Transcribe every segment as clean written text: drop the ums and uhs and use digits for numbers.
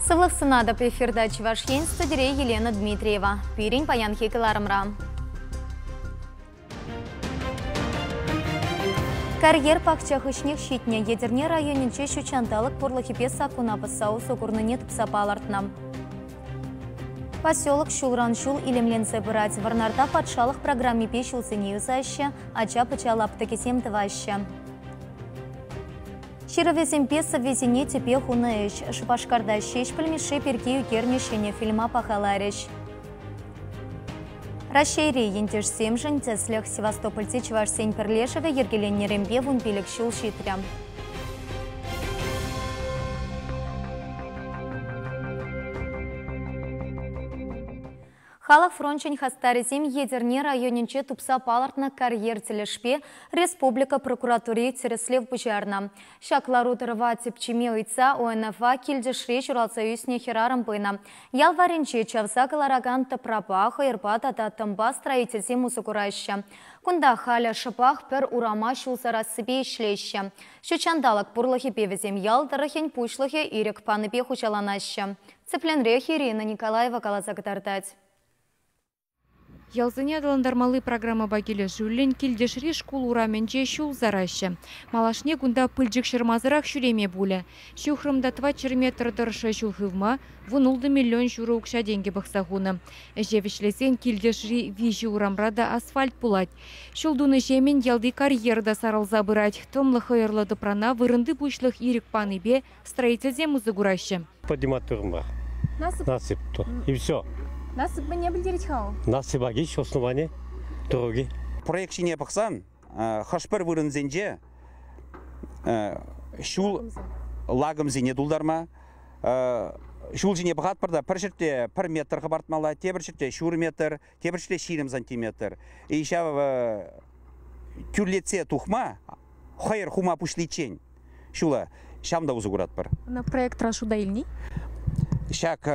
Сывлӑх сунатӑп эфирта Чӑваш Ен студире Елена Дмитриева. Пирӗн паянхи кӑларӑмра. Карьер пахча хыҫнех ҫитнӗ Етӗрне районӗнче ҫутҫанталӑк пурлӑхӗпе саккуна пӑсса усӑ курнине тупса палӑртнӑ. Поселок ҫулран ҫул илемленсе пырать. Вӑрнарта патшалӑх программипе ҫулсене юсаҫҫӗ, ача-пӑча лаптӑкӗсем тӑваҫҫӗ. Ҫырӑвӗсемпе сӑввисене тӗпе хунӑ ӗҫ. Шупашкарта Ҫеҫпӗл Мишши пирки ӳкернӗ ҫӗнӗ фильма пахаларӗҫ. Раҫҫейри ентешсемшӗн тӗслӗх Севастопольти чӑвашсен пӗрлешӗвӗ йӗркеленнӗренпе 15 ҫул ҫитрӗ. Халӑх фрончӗн хастарӗсем Етӗрне районӗнче тупса палӑртнӑ карьер тӗлӗшпе республика прокуратури тӗрӗслев пуҫарнӑ. Ҫак лару-тӑрӑва тӗпчеме ыйтса ОНФа Килтӗшре ҫуралса ӳснӗ хӗрарӑм пынӑ. Ял варринче чавса кӑларакан тӑпрапа, хӑйӑрпа тата тӑмпа строительсем усӑ кураҫҫӗ. Кунта халӗ шӑпах пӗр урама ҫул сарассипе ӗҫлеҫҫӗ. Ҫутҫанталӑк пурлӑхӗпе вӗсем ял тӑрӑхӗн пуҫлӑхӗ ирӗк панипе хуҫаланаҫҫӗ. Тӗплӗнрех Ирина Николаева каласа кӑтартать. Ялсене аталантармалли программӑпа килӗшӳллӗн Килтӗшри шкул урамӗнче ҫул сараҫҫӗ. Малашне кунта пылчӑк ҫӑрмасӑрах ҫӳреме пулӗ. Ҫухрӑм та 400 метр тӑршшӗ ҫул хывма 16 миллион ҫурӑ укҫа-тенкӗ пӑхса хунӑ. Ӗҫе вӗҫлесен Килтӗшри виҫӗ урамра та асфальт пулать. Ҫул тунӑ ҫемӗн ялти карьер та сарӑлса пырать. Тӑмлӑ хӑйӑрлӑ тӑпрана вырӑнти пуҫлӑх ирӗк панипе строительсем усӑ кураҫҫӗ. Поднимать турӑмӑр. Насып. Насып. И все. Насып мӗне пӗлтерет-ха вӑл? Насып аки основание дороги. Проект ҫине пӑхсан хӑш-пӗр вырӑнсенче ҫул лакӑмсене тултарма, ҫул ҫине пӑхатпӑр та пӗр ҫӗрте пӗр метр хӑпартмалла, тепӗр ҫӗрте ҫур метр, тепӗр ҫӗрте 20 сантиметр. И ҫав тӳрлетсе тухма хӑйӑр хума пуҫличчен ҫула ҫавӑнта усӑ куратпӑр. На проектра шута илни? Ҫак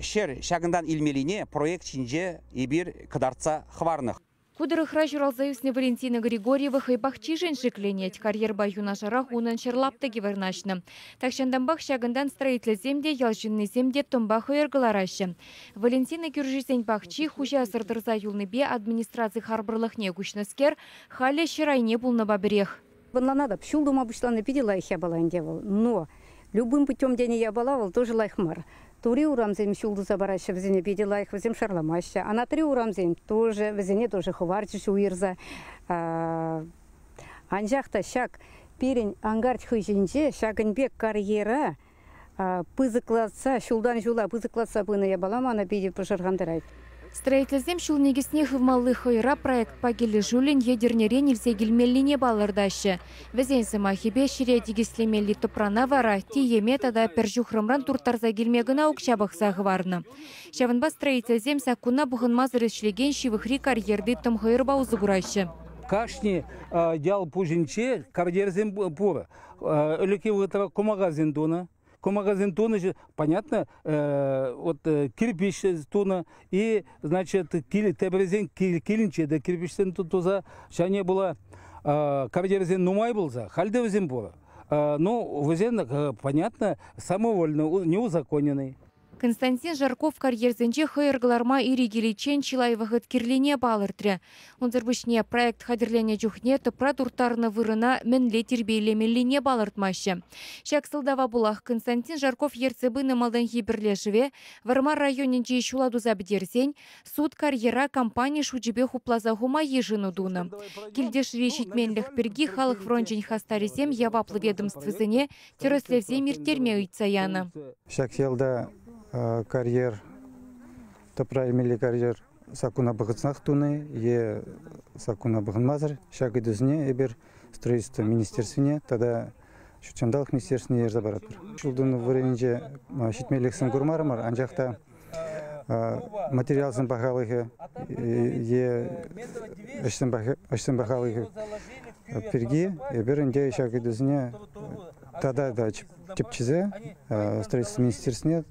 ҫӗр ҫакӑнтан илмеллине проект ҫинче эпир кӑтартса хӑварнӑ. Ку тӑрӑхра ҫуралса ӳснӗ Валентина Григорьева хӑй пахчишӗн шикленет. Карьерпа юнашарах унӑн ҫӗр лаптӑкӗ вырнаҫнӑ. Тахҫантанпах ҫакӑнтан строительсем те, ял ҫыннисем те тӑмпа хӑйӑр кӑлараҫҫӗ. Валентина кӳршисен пахчи хуҫасӑр тӑрса юлнипе администраци харпӑрлӑхне куҫнӑскер халӗ ҫӗр айне пулнӑпа пӗрех. Ӑнланатӑп, ҫул тума пуҫлани питӗ лайӑх япала ӗнтӗ вӑл. Но любым путем тенӗ япала вӑл тоже лайӑх мар. Тури урамсем ҫул туса параҫҫӗ, вӗсене питӗ лайӑх, вӗсем шарламаҫҫӗ. Анатри урамсем тоже, вӗсене тоже хӑварчӗҫ уйӑрса. Анчах та ҫак пирӗн анкарт хыҫӗнче ҫакӑн пек карьера пысӑклатса, ҫултан ҫула пысӑклатса пынӑ япала мана питӗ пӑшӑрхантарать. Строительсем ҫул никӗсне хывмалли хӑйӑра проектпа килӗшӳллӗн Етӗрнерен илсе килмеллине палӑртаҫҫӗ. Вӗсен сӑмахӗпе ҫӗре тикӗслемелли тӑпрана вара тиеме тата пӗр ҫухрӑмран турттарса килме кӑна укҫа пӑхса хӑварнӑ. Ҫавӑнпа строительсем саккуна пӑхӑнмасӑр ӗҫлекен ҫывӑхри карьерти тӑм хӑйӑрпа усӑ кураҫҫӗ. Кашни ял пуҫӗнче карьерсем пур. Ӗлӗкхи вӑхӑтра кӑмакасем тунӑ. Кӑмакасем тунӑ, понятно, вот кирпич тунӑ и, значит, теприсен килӗнче те кирпичсем туса ҫане була карьерсем нумай пулса, халь те вӗсем пур. Ну, вӗсен, понятно, самовольно, неузаконенный. Константин Жарков карьерсенче хӑйӑр кӑларма ирӗк иличчен чылай вӑхӑт кирлине палӑртрӗ. Унсӑр пуҫне проект хатӗрленӗ чухне тӑпра турттарнӑ вырӑна мӗнле тирпейлемеллине палӑртмаҫҫӗ. Ҫак сӑлтава пулах Константин Жарков ертсе пынӑ малтанхи пӗрлешӗве Вӑрмар районӗнчи ҫула туса пӗтерсен суд карьера компани шучӗпе хупласа хума йышӑну тунӑ. Килтӗшри ҫитменлӗх пирки халӑх фрончӗн хастарӗсем яваплӑ ведомствӑсене тӗрӗслевсем ирттерме ыйтса янӑ. Ҫак ялта карьер, тӑпра илмелли карьер саккуна пӑхӑнсах туни е саккуна пӑхӑнмасӑр ҫак ыйтусене эпир строительство министерствине тата ҫутҫанталӑк министерствине ярса паратпӑр. Ҫул тунӑ вырӑнӗнче ҫитменлӗхсем курмарӑмӑр, анчах та материалсен пахалӑхӗ е ӗҫсен пахалӑхӗ пирки эпир ӗнтӗ ҫак ыйтусене тата та тӗпчесе строительство министерствине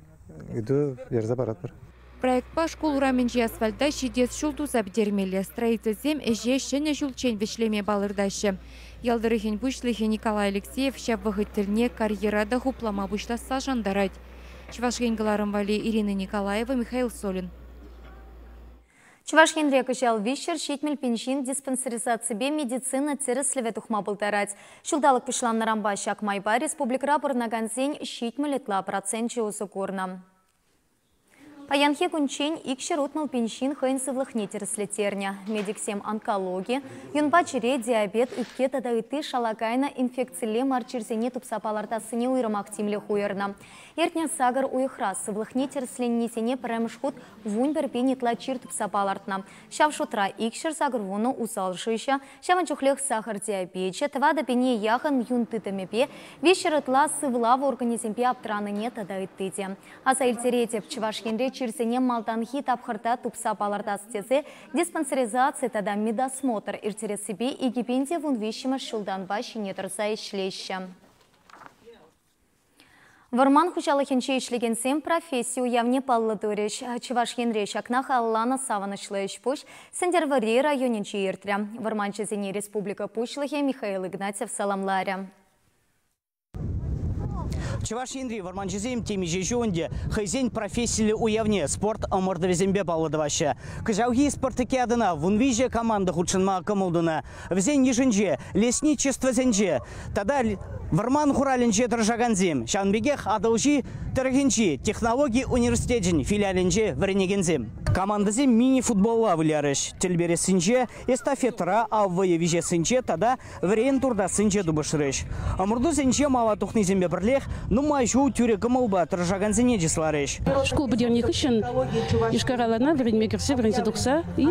ыйту ярса паратпӑр. Проектпа шкул урамӗнчи асфальта ҫитес ҫул туса пӗтермелле. Строительсем ӗҫе ҫӗнӗ ҫулччен вӗҫлеме палӑртаҫҫӗ. Ял тӑрӑхӗн пуҫлӑхӗ Николай Алексеев ҫав вӑхӑт тӗлне карьера та хуплама пуҫласса шантарать. Чӑваш Ен кӑларӑм валли Ирина Николаева, Михаил Солин. Чӑваш Енре кӑҫал 370 пин ҫын диспансеризаципе медицина тӗрӗслеве тухма пултарать. Ҫулталӑк пуҫланнӑранпа ҫак майпа республикӑра пурӑнакансен 70 ытла проценчӗ усӑ курнӑ. Паянхи кунччен 260 пин ҫын хӑйӗн сывлӑхне тӗрӗслеттернӗ. Медиксем онкологи, юнпа чӗре, диабет, ӳпке тата ытти шала кайнӑ инфекцилле мар чирсене тупса палӑртассине уйрӑмах тимлӗх уйӑрнӑ. Иртнӗ сакӑр уйӑхра сывлӑхне тӗрӗсленнисене пӗрремӗш хут 11 пин ытла чир тупса палӑртнӑ. Ҫав шутра 280 усал шыҫӑ, ҫавӑн чухлех сахӑр диабечӗ, 4 пине яхӑн юн тытӑмӗпе, 300 ытла сывлав органӗсемпе аптӑранине тата ытти те. Аса илтеретӗп, Чӑваш Енре чирсене малтанхи тапхӑрта тупса палӑртас тесе диспансеризаци тата медосмотр ирттерессипе 2013-мӗш ҫултанпа ҫине тӑрса ӗҫлеҫҫӗ. Вӑрман хуҫалӑхӗнче ӗҫлекенсем професси уявне паллӑ турӗҫ. Чӑваш Енре ҫакна халалланӑ савӑнӑҫлӑ ӗҫ-пуҫ Сӗнтӗрвӑрри районӗнче иртрӗ. Вӑрманҫӑсене республика Пуҫлӑхӗ Михаил Игнатьев саламларӗ. Чӑваш Енри вӑрманҫӑсем темиҫе ҫул ӗнтӗ хӑйсен профессиллӗ уявне спорт ӑмӑртӑвӗсемпе паллӑ тӑваҫҫӗ. Кӑҫалхи спартакиадӑна 13 команда хутшӑнма кӑмӑл тунӑ. Вӗсен йышӗнче лесничествӑсенче тата вӑрман хуралӗнче тӑрӑшакансем, ҫавӑн пекех Атӑлҫи тӑрӑхӗнчи технологи университечӗн филиалӗнче вӗренекенсем. Командӑсем мини-футболла вылярӗҫ. Тӗл перессинче, эстафетӑра, ал вӑйӗ виҫессинче тата вӗрен туртассинче тупӑшрӗҫ. Ӑмӑртусенче мала тухнисемпе пӗрлех нумай ҫул тӳрӗ кӑмӑлпа тӑрӑшакансене чысларӗҫ. Шкул пӗтернӗ хыҫҫӑн Йошкар-Олана вӗренме кӗрсе вӗренсе тухса и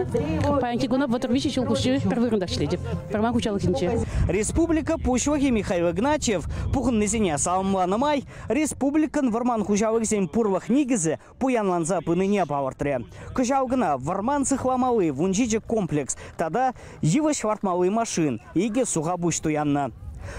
паянхи куна 33 ҫул хушши пӗр вырӑнта ӗҫлетӗп, вӑрман хуҫалӑхӗнче. Республика Пуҫлӑхӗ Михаил Игнатьев пухӑннисене саламланӑ май республикӑн вӑрман хуҫалӑхӗсен пурлӑх никӗсӗ пуянланса пынине палӑртрӗ. Кӑҫал кӑна вӑрман сыхламалли 17 комплекс тата йывӑҫ лартмалли машин, икӗ сухапуҫ туяннӑ.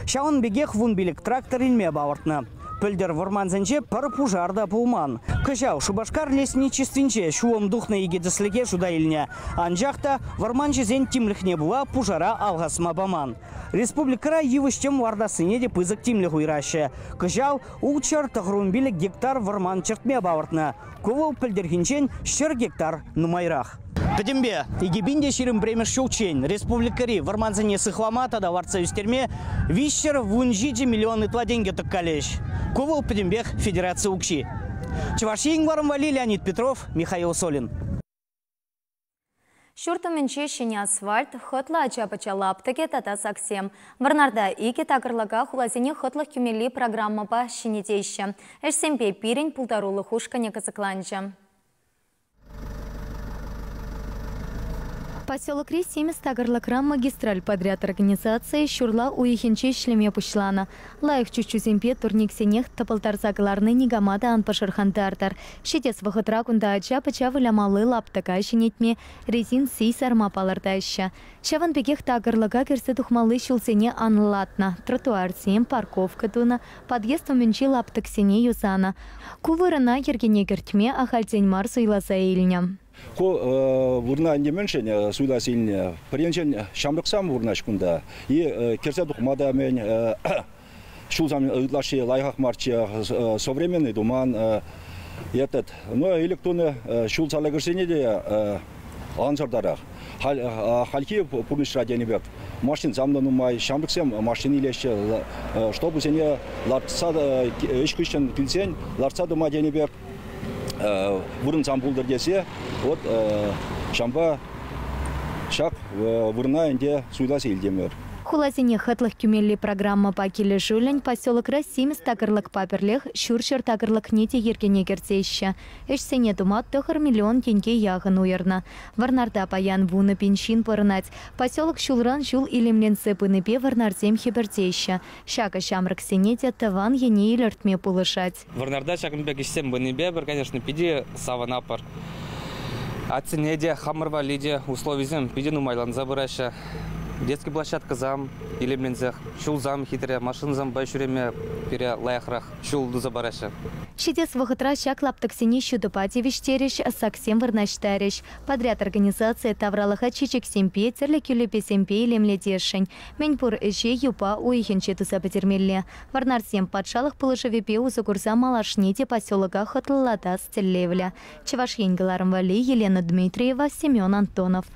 Ҫавӑн пекех 15 трактор илме палӑртнӑ. Пӗлтӗр вӑрмансенче пӗр пушар та пулман. Кӑҫал Шупашкар лесничествинче ҫулӑм тухнӑ икӗ тӗслӗхе шута илнӗ. Анчах та вӑрманҫӑсен тимлӗхне пула пушара алхасма паман. Республикӑра йывӑҫ-тӗм лартассине те пысӑк тимлӗх уйӑраҫҫӗ. Кӑҫал ултҫӗр тӑхӑрвунпилӗк гектар вӑрман чӗртме палӑртнӑ. Ку вӑл пӗлтӗрхинчен 100 гектар нумайрах. Пӗтӗмпе 2021 ҫулччен республикӑри вӑрмансене сыхлама тата лартса ӳстерме 317 миллион ытла тенкӗ тӑккалӗҫ. Ку вӑл пӗтӗмпех федераци укҫи. Чӑваш Ен кӑларӑм валли Леонид Петров, Михаил Солин. Ҫурт умӗнче ҫӗнӗ асфальт, хӑтлӑ ача-пӑча лаптӑкӗ тата саксем. Вӑрнарта икӗ такӑрлӑка хуласене хӑтлӑх кӳмелли программӑпа ҫӗнетеҫҫӗ. Ӗҫсемпе пирӗн пултарулӑх ушкӑнӗ кӑсӑкланчӗ. Поселокри симӗс такӑрлӑкра магистраль подряд организацийӗ ҫурла уйӑхӗнче ӗҫлеме пуҫланӑ. Лайӑх чуччусемпе турниксенех тӑпӑлтарса кӑларни никама та ан пӑшӑрхантартӑр. Ҫитес вӑхӑтра кунта ача-пӑча вылямалли лаптӑка ҫӗнетме, резин сий сарма палӑртаҫҫӗ. Ҫавӑн пекех такӑрлӑка кӗрсе тухмалли ҫулсене анлӑлатнӑ, тротуарсем, парковка тунӑ, подъезд умӗнчи лаптӑксене юсанӑ. Ку вырӑна йӗркене кӗртме ахальтен мар суйласа илнӗ. Ку вырӑна ӗнтӗ мӗншӗн суйласа илнӗ? Пӗр енчен ҫамрӑксем вырнаҫ кунта. И кӗрсе тухма та мӗн ҫулсем ытлашши лайӑхах марччӗ, современный туман. Этот, ну, ӗлӗк тунӑ ҫул салакӑшсене те ансӑртарах. Хальхи пурнӑҫра тенӗ пек машинсем та нумай, ҫамрӑксем машина илеҫҫӗ, чтобы вӗсене лартса ӗҫ хыҫҫӑн килсен лартса тӑма тенӗ пек вырӑнсам пултӑр тесе вот ҫампа ҫак вырӑна ӗнтӗ суйласа илтӗмӗр. Хуласене хӑтлӑх кӳмелли программӑпа килӗшӳллӗн поселокра симӗс такӑрлӑкпа пӗрлех ҫурҫӗр такӑрлӑкне те йӗркене кӗртеҫҫӗ. Ӗҫсене тума 9 миллион тенке яхӑн уйӑрнӑ. Вӑрнарта паян 10 пин ҫын пурӑнать. Поселок ҫулран ҫул илемленсе пынипе вӑрнарсем хӗпӗртеҫҫӗ. Ҫакӑ ҫамрӑксене те тӑван ене илӗртме пулӑшать. Вӑрнарта ҫакӑн пек ӗҫсем пынипе пӗр, конечно, питӗ савӑнатпӑр. Атьсене те, хамӑр валли те условисем питӗ нумайланса пыраҫҫӗ. Детский площадкӑсам илемленсех, ҫулсам хитре, машинӑсемпе ҫӳреме пире лайӑхрах ҫул туса параҫҫӗ. Ҫитес вӑхӑтра ҫак лаптӑксене ҫутӑпа тивӗҫтерӗҫ, саксем вырнаҫтарӗҫ. Подряд организацийӗ тавралӑха чечексемпе, тӗрлӗ кӳлепесемпе илемлетесшӗн. Мӗнпур ӗҫе юпа уйӑхӗнче туса пӗтермелле. Вӑрнарсем патшалӑх пулӑшӑвӗпе усӑ курса малашне те поселока хӑтлӑлатас тӗллевлӗ. Чӑваш Ен кӑларӑм валли Елена Дмитриева, Семен Антонов.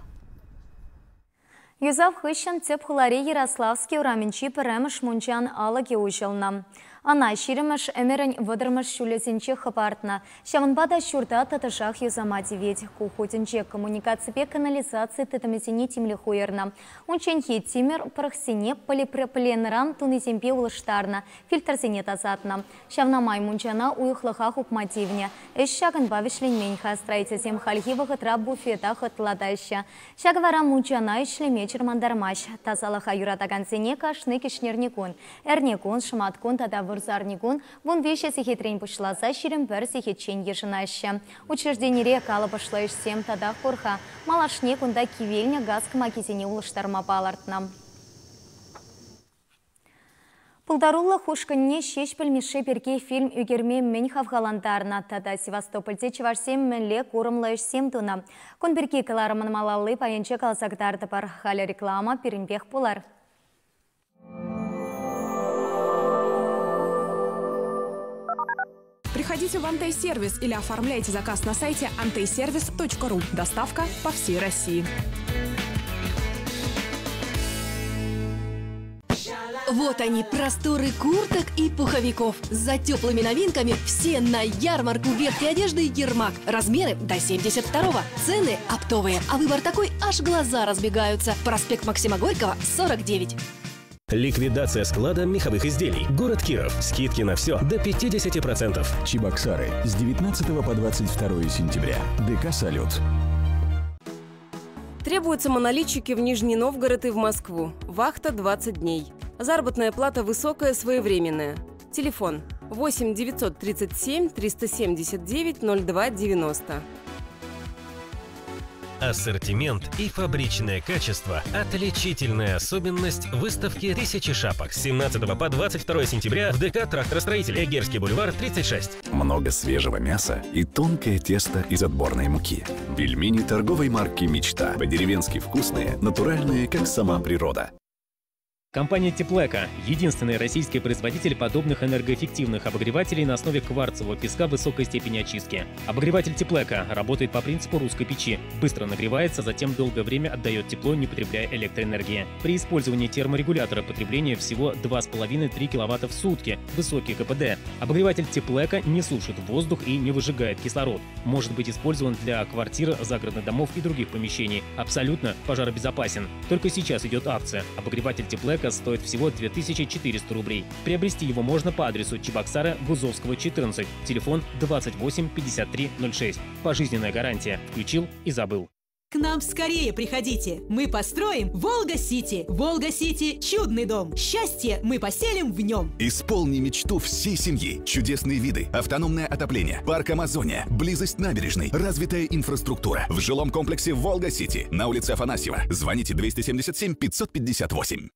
Юсав хыҫҫӑн тӗп хулари Ярославски урамӗнчи пӗрремӗш мунчан алӑкӗ уҫӑлнӑ. Ӑна ҫирӗммӗш ӗмӗрӗн вӑтӑрмӗш ҫулӗсенче хӑпартнӑ. Ҫавӑнпа та ҫурта тӑтӑшах юсама тивет. Ку хутӗнче коммуникаципе канализаци тытӑмӗсене тимлӗх уйӑрнӑ. Унчченхи тимӗр пӑрӑхсене полипропиленран тунисемпе улӑштарнӑ, фильтрсене тасатнӑ. Ҫавна май мунчана уйӑхлӑха хупма тивнӗ. Ӗҫ ҫакӑнпа вӗҫленмен-ха. Строительсем хальхи вӑхӑтра буфета хӑтлатаҫҫӗ. Ҫакӑ вара мунчана ӗҫлеме чӑрмантармасть. Тасалӑха юратакансене кашни кӗҫнерникун, эрнекун, шӑматкун тата вырсарникун 13 сехетрен пуҫласа 21 сехетчен йышӑнаҫҫӗ. Учрежденире калӑпӑшлӑ ӗҫсем татах пур-ха. Малашне кунта кивелнӗ газ кӑмакисене улӑштарма палӑртнӑ. Пултарулӑх ушкӑнне Ҫеҫпӗл Мишши пирки фильм ӳкерме мӗн хавхалантарнӑ тата Севастопольте чӑвашсем мӗнле курӑмлӑ ӗҫсем тунӑ? Кун пирки кӑларӑмӑн малалли пайӗнче каласа кӑтартӑпӑр. Халӗ реклама пирӗнпех пулар. Приходите в Антей-сервис или оформляйте заказ на сайте anteyservis.ru. Доставка по всей России. Вот они, просторы курток и пуховиков. За теплыми новинками все на ярмарку верхней одежды «Ермак». Размеры до 72-го. Цены оптовые. А выбор такой, аж глаза разбегаются. Проспект Максима Горького, 49. Ликвидация склада меховых изделий. Город Киров. Скидки на все до 50%. Чебоксары с 19 по 22 сентября. ДК «Салют». Требуются монолитчики в Нижний Новгород и в Москву. Вахта 20 дней. Заработная плата высокая, своевременная. Телефон 8 937 379 02 90. Ассортимент и фабричное качество – отличительная особенность выставки «Тысячи шапок» с 17 по 22 сентября в ДК «Тракторостроитель», Эгерский бульвар, 36. Много свежего мяса и тонкое тесто из отборной муки. Пельмени торговой марки «Мечта». По-деревенски вкусные, натуральные, как сама природа. Компания «Теплэко» – единственный российский производитель подобных энергоэффективных обогревателей на основе кварцевого песка высокой степени очистки. Обогреватель «Теплэко» работает по принципу русской печи. Быстро нагревается, затем долгое время отдает тепло, не потребляя электроэнергии. При использовании терморегулятора потребление всего 2,5-3 киловатта в сутки, высокий КПД. Обогреватель «Теплэко» не сушит воздух и не выжигает кислород. Может быть использован для квартир, загородных домов и других помещений. Абсолютно пожаробезопасен. Только сейчас идет акция. Обогреватель «Теплэко» стоит всего 2400 рублей. Приобрести его можно по адресу Чебоксары, Гузовского, 14, телефон 28 53 06. Пожизненная гарантия. Включил и забыл. К нам скорее приходите. Мы построим Волга-Сити. Волга-Сити – чудный дом. Счастье мы поселим в нем. Исполни мечту всей семьи. Чудесные виды, автономное отопление, парк Амазония, близость набережной, развитая инфраструктура. В жилом комплексе Волга-Сити на улице Афанасьева. Звоните 277 558.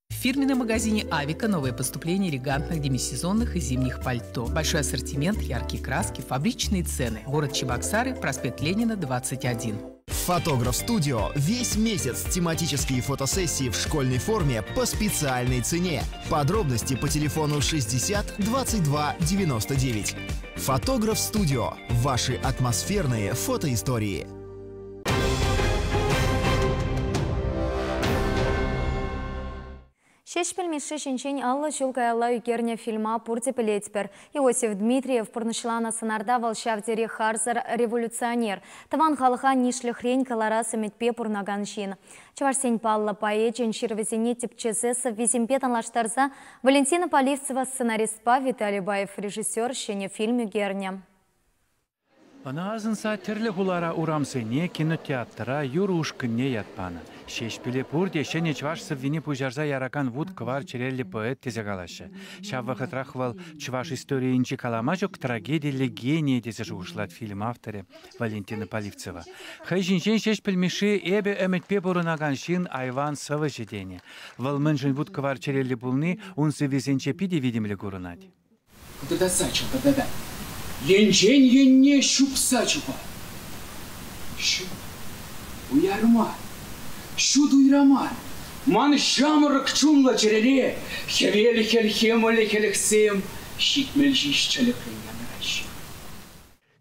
В фирменном магазине «Авика» новое поступление элегантных демисезонных и зимних пальто. Большой ассортимент, яркие краски, фабричные цены. Город Чебоксары, проспект Ленина, 21. Фотограф Студио весь месяц тематические фотосессии в школьной форме по специальной цене. Подробности по телефону 60 22 99. Фотограф Студио. Ваши атмосферные фотоистории. Ҫеҫпӗл Мишши ҫинчен 50 ҫул каялла ӳкернӗ фильма пурте пӗлетпӗр. Иосиф Дмитриев пурнӑҫланӑ сӑнарта вӑл ҫав тери харсӑр революционер. Тӑван халӑха нишлӗхрен кӑларас ӗмӗтпе пурӑнакан ҫын. Чӑвашсен паллӑ поэчӗн ҫырӑвӗсене тӗпчесе сӑввисемпе танлаштарса Валентина Поливцева сценаристпа Виталий Баев режиссер ҫӗнӗ фильм ӳкернӗ. Ӑна асӑнса тӗрлӗ хулара урамсене, кинотеатра, юрӑ ушкӑнне ят панӑ. Ҫеҫпӗле пурте ҫӗнӗ чӑваш сӑввине пуҫарса яракан вут-кӑвар чӗреллӗ поэт тесе калаҫҫӗ. Ҫав вӑхӑтрах вӑл чӑваш историйӗнчи калама ҫук трагедиллӗ генийӗ тесе шухӑшлать фильм авторӗ Валентина Поливцева. Хӑй ҫинчен Ҫеҫпӗл Мишши «Эпӗ ӗмӗтпе пурӑнакан ҫын айван сӑвӑҫӗ» тенӗ. Вӑл мӗншӗн вут-кӑвар чӗреллӗ пулни ун сӑввисенче питӗ витӗмлӗ курӑнать. Тытаса чӑлтӑртатать. Енчен енне ҫупса чупать. Ҫук, уяр мар, ҫут уйра мар. Ман ҫамрӑк чунлӑ чӗрере хӗвел хӗлхемлӗ хӗлӗхсем 70 ҫич чӗлӗхрен янӑраҫҫӗ.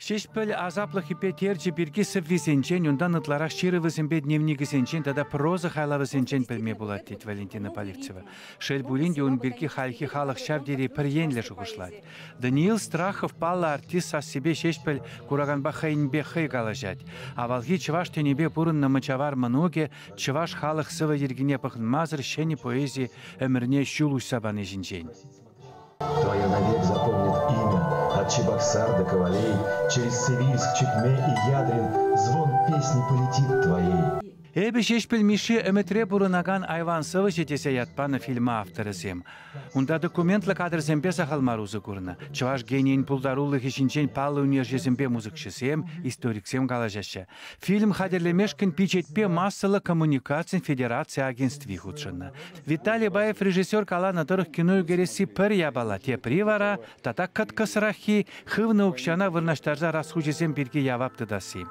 Ҫеҫпӗл асаплӑхӗпе терчӗ пирки сӑввисенчен, унтан ытларах ҫырӑвӗсемпе дневникӗсенчен тата проза хайлавӗсенчен пӗлме пулать, тет Валентина Поливцева. Шел пулин те ун пирки хальхи халӑх ҫав тери пӗр енлӗ шухӑшлать. Даниил Страхов паллӑ артист сассипе Ҫеҫпӗл кураканпа хӑйӗнпе хӑй калаҫать. Авалхи чӑваш тӗнӗпе пурӑннӑ мӑчавар мӑнукӗ чӑваш халӑх сӑвӑ йӗркине пӑхӑнмасӑр ҫӗнӗ поэзи ӗмӗрне ҫул уҫса пани ҫинчен. Твое навек запомнит имя от Чебоксар до Ковалей, Через Цивильск, Чекме и Ядрин звон песни полетит твоей. Эпӗ Ҫеҫпӗл Мишши ӗмӗтре пурӑнакан айван сӑвӑҫӗ тесе ят панӑ фильма авторӗсем. Унта документлӑ кадрсемпе сахал мар усӑ курнӑ. Чӑваш генийӗн пултарулӑхӗ ҫинчен паллӑ ӳнерҫӗсемпе музыкҫӑсем, историксем калаҫаҫҫӗ. Фильм хатӗрлемешкӗн пичетпе массӑллӑ коммуникацин федераци агентстви хутшӑннӑ. Виталий Баев режиссер каланӑ тӑрӑх кино ӳкересси пӗр япала, тепри вара тата кӑткӑсраххи хывнӑ укҫана вырнаҫтарса расхучӗсем пирки явап тытасси.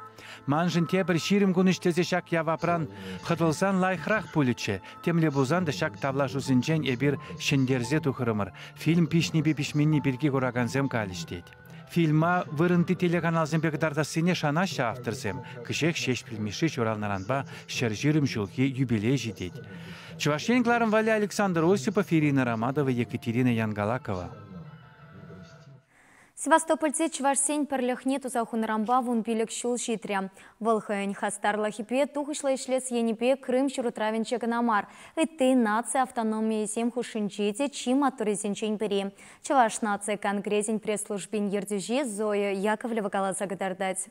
Маншӑн тепӗр 20 кун ӗҫлесе ҫак явапран хӑтӑлсан лайӑхрах пулӗччӗ. Темле пулсан та ҫак тавлашусенчен эпир ҫӗнтерсе тухрӑмӑр. Фильм пиҫнипе пиҫменни пирки куракансем калӗҫ тет. Фильма вырӑнти телеканалсемпе кӑтартассине шанаҫҫӗ авторсем. Кӗҫех Ҫеҫпӗл Мишши ҫуралнӑранпа 120 ҫулхи юбилей ҫитет. Чӑваш Ен кӑларӑм валли Александр Осипов, Ирина Ромадова, Екатерина Янгалакова. Севастопольте чӑвашсен пӗрлӗхне туса хунӑранпа 15 ҫул ҫитрӗ. Вӑл хӑйӗн хастарлӑхӗпе тухӑҫлӑ ӗҫлес енӗпе Крым ҫурутравӗнче кӑна мар, ытти наци автономийӗсем хушшинче те чи маттуррисенчен пӗри. Чӑваш наци конгресӗн пресс-службин ертӳҫи Зоя Яковлева каласа кӑтартать.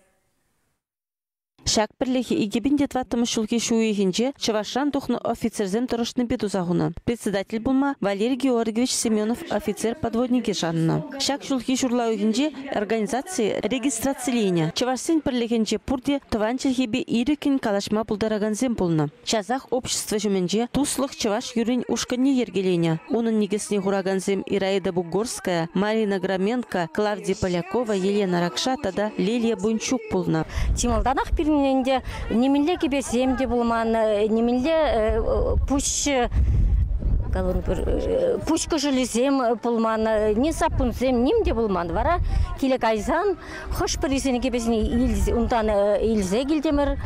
Ҫак пӗрлӗхе 2004 ҫулхи ҫу уйӑхӗнче Чӑвашран тухнӑ офицерсем тӑрӑшнипе туса хунӑ. Председатель пулма Валерий Георгиевич Семенов офицер-подводнике шаннӑ. Ҫак ҫулхи ҫурла уйӑхӗнче организаци регистрациленӗ. Чӑвашсен пӗрлӗхӗнче пурте тӑван чӗлхепе ирӗккӗн калаҫма пултаракансем пулнӑ. Часах общество ҫумӗнче Туслӑх чӑваш юррин ушкӑнне йӗркеленӗ. Унӑн никӗсне хуракансем Ираида Бугорская, Марина Громенко, Клавдия Полякова, Елена Ракша тата Лилия Бунчук пулнӑ. Чи малтанах пирӗн ӗнтӗ нимӗнле кӗпесем те пулман, нимӗнле пуҫ пуҫ кӑшӑлӗсем пулман, ни саппунсем, ним те пулман. Вара киле кайсан Хӑш-пӗрисене кӗпесене унтан илсе килтӗмӗр,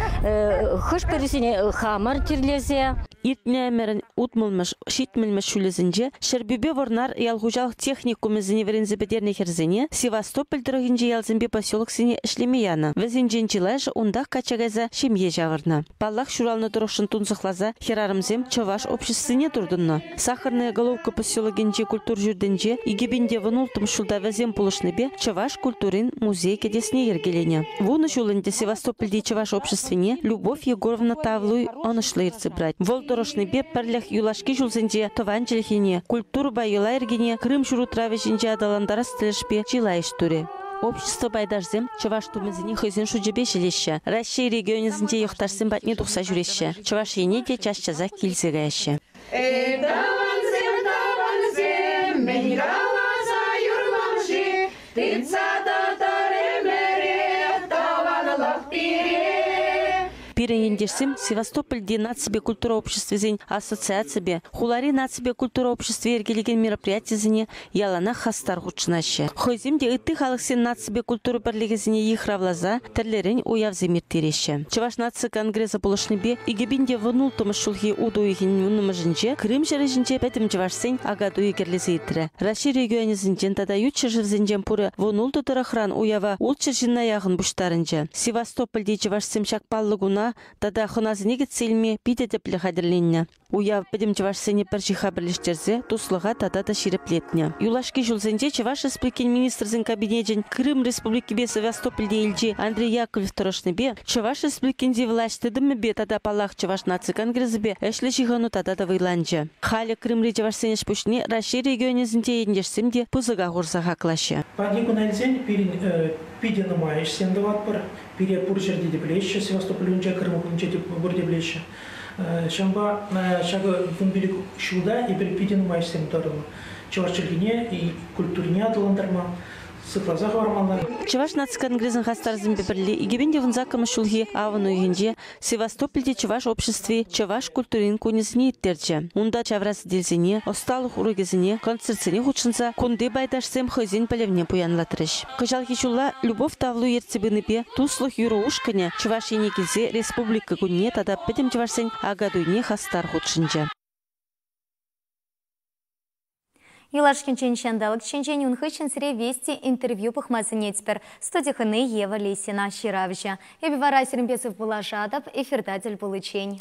хӑш-пӗрисене хамӑр тирлесе. Иртнӗ ӗмӗрӗн утмӑлмӗш, ҫитмӗлмӗш ҫулӗсенче Ҫӗрпӳпе Вӑрнар ял хуҫалӑх техникумӗсене вӗренсе пӗтернӗ хӗрсене Севастополь тӑрӑхӗнчи ялсемпе поселоксене ӗҫлеме янӑ. Вӗсенчен чылайӑшӗ унтах качча кайса ҫемье ҫавӑрнӑ. Паллах, ҫуралнӑ тӑрӑхшӑн тунсӑхласа хӗрарӑмсем чӑваш обществине туртӑннӑ. Сахарная Головка поселокӗнчи культура ҫуртӗнче 2016 ҫулта вӗсем пулӑшнипе чӑваш культурин музей кӗтесне йӗркеленӗ. Вунӑ ҫул ӗнтӗ Севастопольти чӑваш обществине Любовь Егоровна Тавлуй ӑнӑҫлӑ ертсе пырать. Вӑл тӑрӑшнипе пӗрлӗх юлашки ҫулсенче тӑван чӗлхене, культурӑпа йӑла-йӗркене Крым ҫурутравӗ ҫинче аталантарас тӗлӗшпе чылай ӗҫ турӗ. Общество пайташсем чӑваш тумӗсене хӑйсен шучӗпе ҫӗлеҫҫӗ. Раҫҫей регионӗсенче йӑхташсем патне тухса ҫӳреҫҫӗ. Чӑваш Ене те час-часах килсе каяҫҫӗ. Эй, тӑвансем, тӑвансем, мӗн каласа юрлам-ши? Тытса тӑтӑр ӗмӗрех тӑванлӑх пире. Пирӗн ентешсем Севастопольти наципе культура обществисен ассоциацийӗпе хулари наципе культура обществи йӗркелекен мероприятисене яланах хастар хутшӑнаҫҫӗ. Хӑйсем те ытти халӑхсен наципе культура пӗрлӗхӗсене йыхравласа тӗрлӗрен уявсем ирттереҫҫӗ. Чӑваш наци конгресӗ пулӑшнипе 2016 ҫулхи утӑ уйӑхӗн вуннӑмӗшӗнче Крым ҫӗрӗ ҫинче пӗтӗм чӑвашсен Акатуйӗ кӗрлесе иртрӗ. Раҫҫей регионӗсенчен тата ют ҫӗршывсенчен пурӗ 16 тӑрӑхран уява 600 ҫынна яхӑн пуҫтарӑнчӗ. Севастопольти чӑвашсем ҫак паллӑ куна тата тата хӑнасене кӗтсе илме питӗ тӗплӗ хатӗрленнӗ. Уяв пӗтӗм чӑвашсене пӗр ҫыхха пӗрлештерсе туслӑха тата та ҫирӗплетнӗ. Юлашки ҫулсенче Чӑваш Республикин Министрсен Кабинечӗн Крым Республикипе Севастопольте элчи Андрей Яковлев тӑрӑшнипе Чӑваш Республикинчи влаҫ тытӑмӗпе тата, паллах, Чӑваш наци конгресӗпе ӗҫлӗ ҫыхӑну тата та вӑйланчӗ. Халӗ Крымри чӑвашсен ӗҫ-пуҫне Раҫҫей регионӗсенчи ентешсем те пысӑка хурса хаклаҫҫӗ. Паянхи куна илсен пирӗн питӗ нумай ӗҫсем тӑватпӑр. Пире пур ҫӗрте те пӗлеҫҫӗ, Севастопольӗнче, Крым хулинче те пурте пӗлеҫҫӗ. Ҫавӑнпа ҫакӑ 15 ҫулта эпир питӗ нумай ӗҫсем тӑватӑмӑр. Чӑваш чӗлхине, культурине аталантарма, сыхласа хӑвармалла. Чӑваш наци конгресӗн хастарӗсемпе пӗрле 2018 ҫулхи авӑн уйӑхӗнче Севастопольте чӑваш обществи чӑваш культурин кунӗсене ирттерчӗ. Унта ҫавра сӗтелсене, ӑсталӑх урокӗсене, концертсене хутшӑнса кунти пайташсем хӑйсен пӗлӗвне пуянлатрӗҫ. Кӑҫалхи ҫулла Любовь Тавлу ертсе пынипе Туслӑх юрӑ ушкӑнӗ Чӑваш Ене килсе Республика кунне тата пӗтӗм чӑвашсен Акатуйне хастар хутшӑнчӗ. Юлашкинчен ҫанталӑк ҫинчен ун хыҫҫӑн сире Вести интервью пӑхма сӗнетпӗр. Студи хӑни Ева Лисина ҫыравҫӑ. Эпӗ вара сирӗнпе сывпуллашатӑп, эфирта тӗл пуличчен.